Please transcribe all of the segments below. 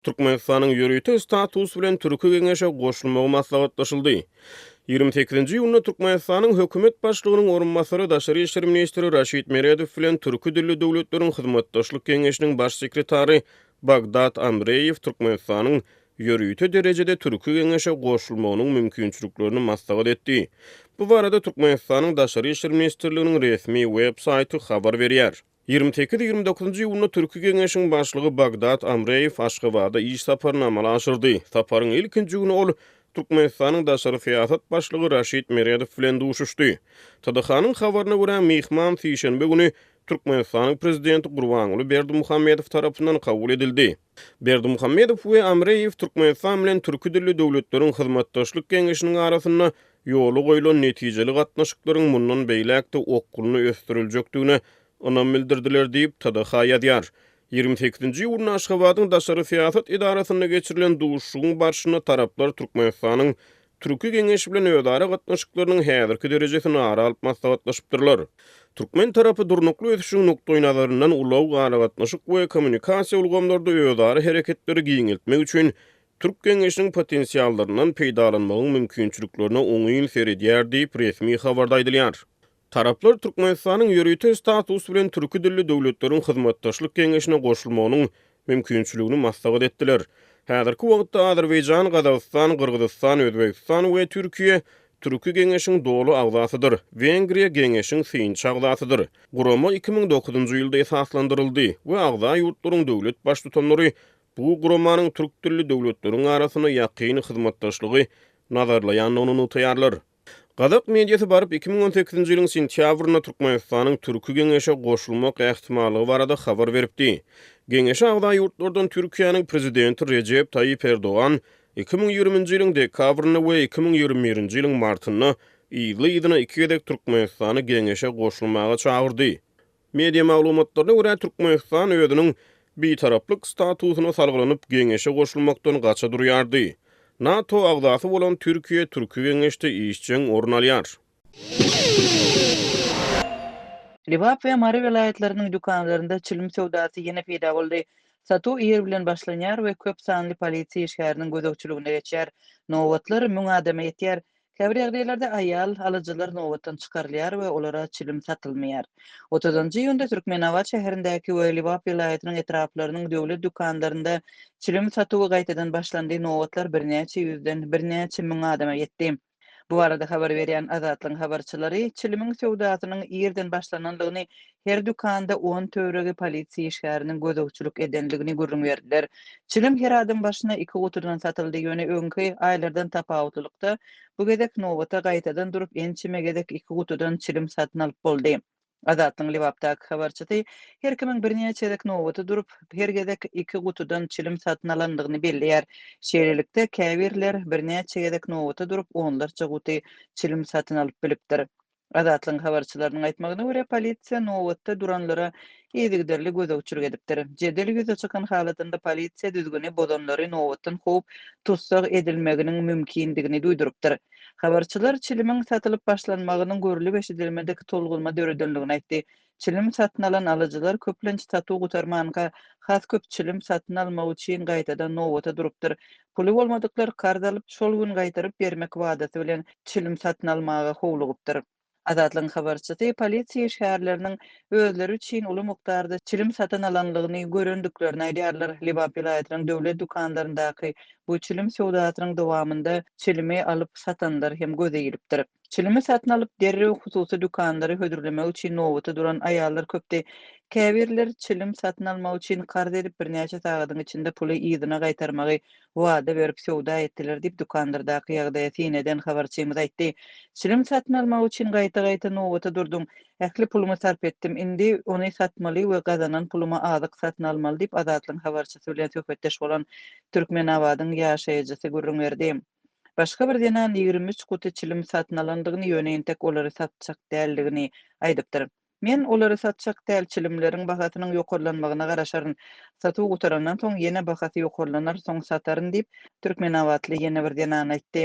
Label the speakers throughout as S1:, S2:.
S1: Türkmenistanyň ýörite status bilen Türki Geňeşe goşulmagy maslahatlaşyldy. 28-nji iýunda Türkmenistanyň Hökümet Başlygynyň orunbasary, daşary işler ministri Raşid Meredow bilen Türki dilli döwletleriň hyzmatdaşlyk geňeşiniň baş sekretary Bagdad Amreýew Türkmenistanyň ýörite derejede Türki Geňeşe goşulmagynyň mümkinçiliklerini maslahat etdi. Bu barada Türkmenistanyň Daşary işler ministrliginiň resmi web saýty habar berýär. 28, 29-njy iýunda Türki Geňeşiň başlygy Bagdad Amreýew Aşgabada iş saparyny amala aşyrdy. Saparyň ilkinji güni ol Türkmenistanyň daşary syýasat başlygy Raşid Meredow bilen duşuşdy. TDH-nyň habaryna görä, myhman sişenbe güni Türkmenistanyň Prezidenti Gurbanguly Berdimuhamedow tarapyndan kabul edildi. Berdimuhamedow we Amreýew Türkmenistan bilen türki dilli döwletleriň hyzmatdaşlyk geňeşiniň arasynda ýola goýlan netijeli gatnaşyklaryň mundan beýläk-de okgunly ösdüriljekdigine ynam bildirdiler diýip, TDH ýazýar. 28-nji iýunda Aşgabadyň daşary syýasat edarasynda geçirilen duşuşygyň barşynda taraplar Türkmenistanyň Türki Geňeş bilen özara gatnaşyklarynyň häzirki derejesini ara alyp maslahatlaşypdyrlar. Türkmen tarapy durnukly ösüşiň nukdaýnazaryndan ulag, aragatnaşyk we kommunikasiýa ulgamlarda özara hereketleri giňeltmek üçin Türk Geňeşiniň potensiallaryndan peýdalanmagyň mümkinçiliklerine oňyn seredýär diýip, resmi habarda aýdylýar. Taraplar Türkmenistanyň ýörite status bilen Türki dilli döwletleriň hyzmatdaşlyk geňeşine goşulmagynyň mümkinçiligini maslahat etdiler. Häzirki wagtda Azerbaýjan, Gazagystan, Gyrgyzystan, Özbegistan we Türkiýe Türki geňeşiň doly agzasydyr. Wengriýa geňeşiň synçy agzasydyr. Gurama 2009-njy ýylda esaslandyryldy we agza ýurtlaryň döwlet Baştutanlary bu guramanyň türk dilli döwletleriň arasynda ýakyn hyzmatdaşlygy nazarlaýandygyny nygtaýarlar. Gazak mediasy baryp 2018-nji ýylyň sentýabrynda Türkmenistanyň Türki Geňeşe goşulmak ähtimallygy barada habar beripdi. Geňeşe agza ýurtlardan Türkiýäniň Prezidenti Rejep Taýyp Erdogan 2020-nji ýylyň dekabrynda we 2021-nji ýylyň martynda yzly-yzyna iki gezek Türkmenistany Geňeşe goşulmaga çagyrdy. Media maglumatlaryna görä, Türkmenistan özüniň Bitaraplyk statusyna salgylanyp, geňeşe goşulmakdan gaça durýardy. NATO agzasy bolan Türkiýe Türki Geňeşde işjeň orun alýar.
S2: Lebap we Mary welaýatlarynyň dükanlarynda çilim söwdasy ýene peýda boldy. Satuw ir bilen başlanýar we köp sanly polisiýa işgäriniň gözegçiliginde geçýär. Nobatlar müň adama ýetýär. Käbir ýagdaýlarda aýal alyjylar nobatdan çykarylýar we olara çilim satylmaýar. Otuzynjy iýunda Türkmenabat şäherindäki we Lebap welaýatynyň etraplarynyň döwlet dükanlarynda çilim satuwy gaýtadan başlandy, nobatlar birnäçe ýüzden birnäçe müň adama ýetdi. Bu barada habar berýän Azatlygyň habarçylary çilimiň söwdasynyň irden başlanandygyny Her dükanda on töweregi polisiýa işgäriniň gözegçilik edendigini gürrüň berdiler. Çilim her adam başyna iki gutudan satyldy, ýöne öňki aýlardan tapawutlylykda, bu gezek nobata gaýtadan durup ençeme gezek iki gutudan çilim satyn alyp boldy. Azatlygyň Lebapdaky habarçysy her kimiň birnäçe gezek nobata durup, her gezek iki gutudan çilim satyn alandygyny belleýär. Şeýlelikde, käbirler birnäçe gezek nobata durup, onlarça guty çilim satyn alyp bilipdir. Azatlygyň habarçylarynyň aýtmagyna görä, polisiýa nobatda duranlara yzygiderli gözegçilik edipdir. Jedel ýüze çykan halatynda polisiýa düzgüni bozanlary nobatdan kowup, tussag edilmeginiň mümkindigini duýdurypdyr. Habarçylar çilimiň satylyp başlanmagynyň görlüp-eşidilmedik tolgunma döredenligini aýtdy. Çilim satyn alan alyjylar köplenç satuw gutarmanka, has köp çilim satyn almak üçin gaýtadan nobata durupdyr. Puly bolmadyklar karz alyp, şol gün gaýtaryp bermek wadasy bilen çilim satyn almaga howlugypdyr. Azatlygyň habarçysy polisiýa işgärleriniň özleri üçin uly mukdarda çilim satyn alanlygyny görendiklerini aýdýarlar. Lebap welaýatynyň döwlet dükanlaryndaky bu çilim söwdasynyň dowamynda çilimi alyp satanlar hem göze ilipdir. Çilimi satyn alyp, derrew hususy dükanlara hödürlemek üçin nobata duran aýallar köpdi. Käbirleri çilim satyn almak üçin karz edip, birnäçe sagadyň içinde puly yzyna gaýtarmagy wada berip söwda etdiler diýip, dükanlardaky ýagdaýa syn eden habarçymyz aýtdy. Çilim satyn almak üçin gaýta-gaýta nobata durdum. Ähli pulumy sarp etdim. Indi ony satmaly we gazanan puluma azyk satyn almaly diýip, Azatlygyň habarçysy bilen söhbetdeş bolan Türkmenabadyň ýaşaýjysy gürrüň berdi. Başga bir zenan 23 guty çilim satyn alandygyny, ýöne entek olary satjak däldigini aýdypdyr. Men olary satjak däl, çilimleriň bahasynyň ýokarlanmagyna garaşaryn. Satuw gutarandan soň ýene bahasy ýokarlanar, soň sataryn diýip, türkmenabatly ýene bir zenan aýtdy.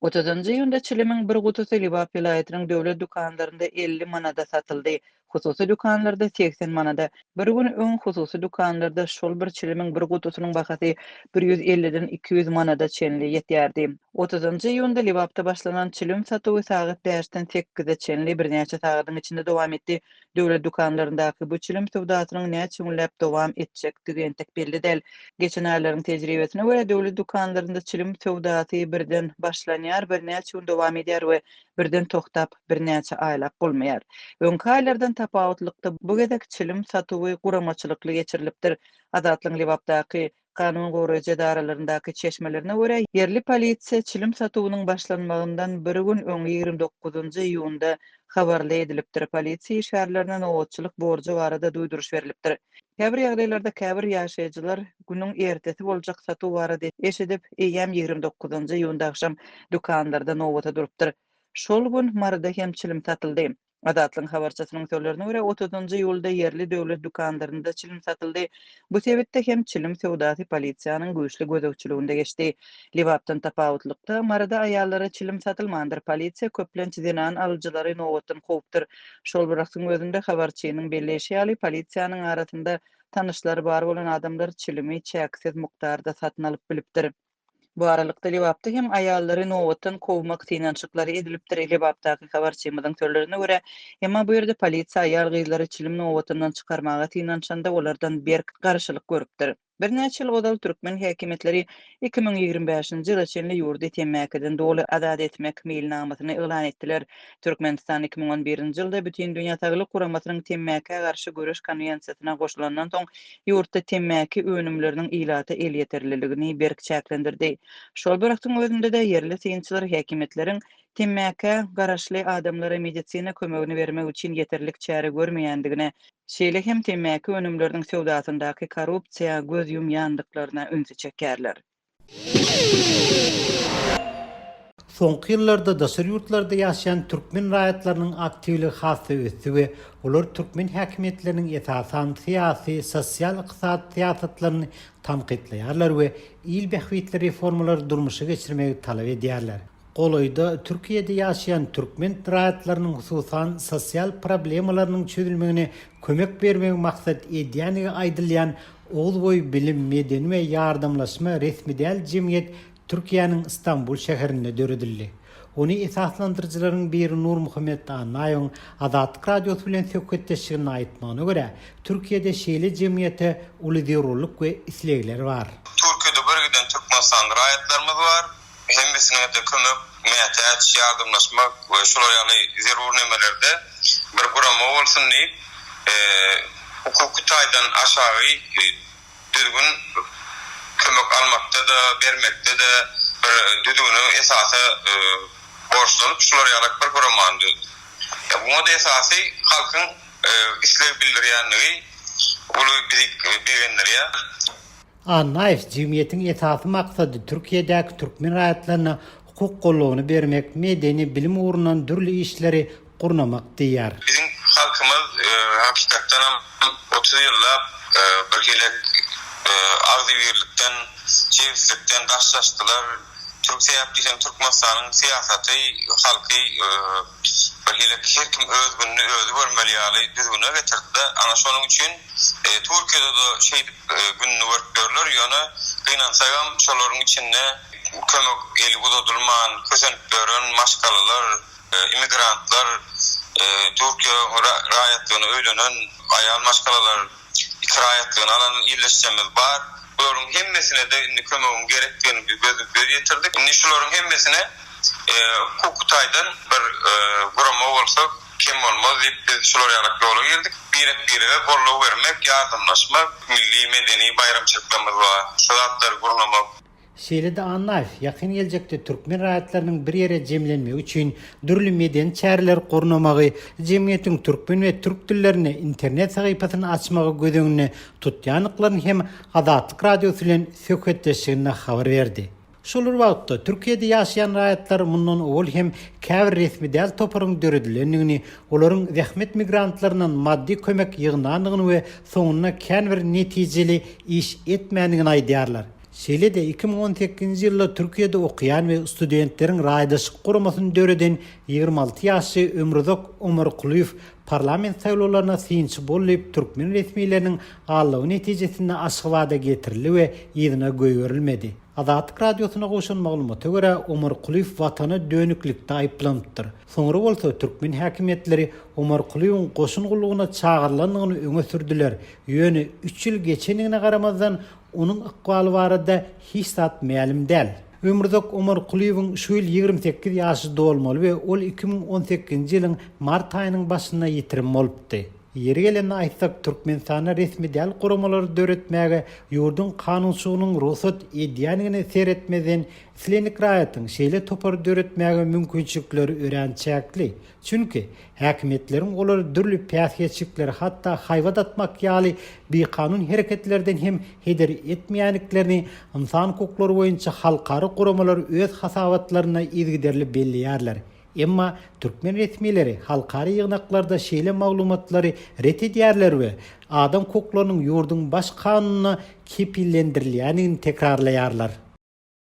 S2: Otuzynjy iýunda çilimiň bir gutusy Lebap welaýatynyň döwlet dükanlarynda 50 manada satyldy. Hususy dükanlarda 80 manada. Bir gün öň hususy dükanlarda şol bir çilimiň bir gutusynyň bahasy 150-den 200 manada çenli ýetýärdi. Otuzynjy iýunda Lebapda başlanan çilim satuwy sagat bäşden sekize çenli birnäçe sagadyň içinde dowam etdi. Döwlet dükanlaryndaky bu çilim söwdasynyň näçe günläp dowam etjekdigi entek belli däl. Geçen aýlaryň tejribesine görä, döwlet dükanlarynda çilim söwdasy birden başlanýar, birnäçe gün dowam edýär we birden togtap, birnäçe aýlap bolmaýar. Öňki aýlardan tapawutlykda, bu gezek çilim satuwy guramaçylykly geçirilipdir. Azatlygyň Lebapdaky Kanun goraýjy edaralaryndaky çeşmelerine görä, ýerli polisiýa çilim satuwynyň başlanmagyndan bir gün öň, 29 iýunda habarly edilipdir. Polisiýa işgärlerine nobatçylyk borjy barada duýduryş berlipdir. Käbir ýagdaýlarda käbir ýaşaýjylar günüň ertesi boljak satuw barada eşidip, eýýäm 29 iýunda agşam dükanlarda nobata durupdyr. Şol gün Maryda hem çilim satyldy. Azatlygyň habarçysynyň sözlerine görä, otuzynjy iýulda ýerli döwlet dükanlarynda çilim satyldy. Bu sebitde hem çilim söwdasy polisiýanyň güýçli gözegçiliginde geçdi. Lebapdan tapawutlykda, Maryda aýallara çilim satylmandyr, polisiýa köplenç zenan alyjylary nobatdan kowupdyr. Şol bir wagtyň özünde, habarçynyň belleýşi ýaly, polisiýanyň arasynda tanyşlary bar bolan adamlar çilimi çäksiz mukdarda satyn alyp bilipdir. Bu aralykda, Lebapda hem aýallary nobatdan kowmak synanyşyklary edilipdir. Lebapdaky habarçymyzyň sözlerine görä, emma bu ýerde polisiýa aýal-gyzlary çilim nobatyndan çykarmaga synanyşanda olardan berk garşylyk görüpdir. Birnäçe ýyl ozal türkmen häkimiýetleri 2025-nji ýyla çenli ýurdy temmäkiden doly azat etmek meýilnamasyny yglan etdiler. Türkmenistan 2011-nji ýylda Bütindünýä Saglyk Guramasynyň Temmäkä garşy göreş konwensiýasyna goşulandan soň, ýurtda temmäki önümleriniň ilata elýeterliligini berk çäklendirdi. Şol bir wagtyň özünde-de, ýerli synçylar häkimiýetleriň temmäkä garaşly adamlara medisina kömegini bermek üçin ýeterlik çäre görmeýändigine, şeýle hem temmäki önümleriniň söwdasyndaky korrupsiýa göz ýumýandyklaryna ünsi çekýärler.
S3: Soňky ýyllarda daşary ýurtlarda ýaşaýan türkmen raýatlarynyň aktiwligi has-da ösdi we olar türkmen häkimiýetleriniň esasan syýasy, sosial-ykdysady syýasatlaryny tankytlaýarlar we il bähbitli reformalary durmuşa geçirmegi talap edýärler. Golaýda Türkiýede ýaşaýan türkmen raýatlarynyň hususan sosial problemalarynyň çözülmegine kömek bermegi maksat edýändigi aýdylýan Oguzboýy bilim, medeni we ýardamlaşma resmi däl jemgyýet Türkiýäniň Stambul şäherinde döredildi. Ony esaslandyryjylaryň biri Nurmuhammet Annaýewiň Azatlyk Radiosy bilen söhbetdeşliginde aýtmagyna görä, Türkiýede şeýle jemgyýete uly zerurlyk we islegler bar.
S4: Türkiýede bir giden türkmenistanly raýatlarymyz bar. Hemmesine-de kömek mätäç, ýardamlaşmak we şular ýaly zerur nemelerde bir gurama bolsun diýip, hukuky taýdan aşagy düzgün kömek almakda-da, bermekde-de bir düzgüne, esasa borçlanyp şular ýalak bir guramany düzdük. Muňa-da esasy halkyň isleg bildirýänligi uly bizi begendirýär.
S3: Annaýew, Jemgyýetiň esasy maksady Türkiýedäki türkmen raýatlaryna hukuk goldawyny bermek, medeni, bilim ugrundan dürli işleri gurnamak diýýär.
S4: Biziň halkymyz hakykatdanam 30 ýyllap birhili agzybirlikden, jebislikden daşlaşdylar. Türk sebäp diýseň Türkmenistanyň syýasaty halky birhili her kim öz gününi özi görmeli ýaly düzgüne getirdi-de. Ana şonuň üçin Türkiýede-de şeýdip gününi görüp ýörler, ýöne gynansagam şolaryň içinde kömek eli uzadylman kösenip ýören maşgalalar, immigrantlar, Türkiýe raýatlygyna öýlenen aýal maşgalalar, iki raýatlygyny alan ildeşlerimiz bar. Bularyň hemmesine-de indi kömegiň gerekdigini biz göz ýetirdik. Indi şularyň hemmesine hukuky taýdan bir gurama bolsa kem bolmaz diýip biz şular ýalak ýola girdik. Birek-birege goldaw bermek, ýardamlaşmak, milli medeni baýramçylyklarymyz bar, şo zatlary gurnamak.
S3: Şeýle-de Annaýew ýakyn geljekde türkmen raýatlarynyň bir ýere jemlenmegi üçin dürli medeni çäreleri gurnamagy, jemgyýetiň türkmen we türk dillerinde internet sahypasyny açmagy göz öňünde tutýandyklaryny hem Azatlyk Radiosy bilen söhbetdeşliginde habar berdi. Şol bir wagtda, Türkiýede ýaşaýan raýatlar mundan owal hem käbir resmi däl toparyň döredilendigini, olaryň zähmet migrantlaryndan maddy kömek ýygnandygyny we soňunda kän bir netijeli iş etmändigini aýdýarlar. Şeýle-de, 2018-nji ýylda Türkiýede okaýan we studentleriň raýdaşlyk guramasyny döreden 26 ýaşly Ömruzak Omarkulyýew. Parlament saýlawlaryna synçy bol diýip türkmen resmileriniň aldawy netijesinde Aşgabada getirildi we yzyna goýberilmedi. Azatlyk Radiosyna gowşan maglumata görä, Omarkulyýew watana dönüklikde aýyplanypdyr. Soňra bolsa türkmen häkimiýetleri Omarkulyýewiň goşun gullugyna çagyrylandygyny öňe sürdüler, ýöne üç ýyl geçendigine garamazdan, onuň ykbaly barada hiç zat mälim däl. Ömürzak Omarkulyýewiň şu ýyl 28 ýaşy dolmaly we ol 2018-nji ýylyň mart aýynyň başynda ýitirim bolupdy. Ýeri gelende aýtsak, Türkmenistanda resmi däl guramalary döretmäge ýurduň kanunçylygynyň rugsat edýändigine seretmezden, islendik raýatyň şeýle topary döretmäge mümkinçilikleri örän çäkli. Çünki, häkimiýetleriň olary dürli päsgelçilikler, hatda haýbat atmak ýaly bikanun hereketlerden hem heder etmeýändiklerini ynsan hukuklary boýunça halkara guramalar öz hasabatlarynda yzygiderli belleýärler. Emma türkmen resmileri halkara ýygnaklarda şeýle maglumatlary ret edýärler we adam hukuklarynyň ýurduň Baş kanunynda kepillendirilýändigini tekrarlaýarlar.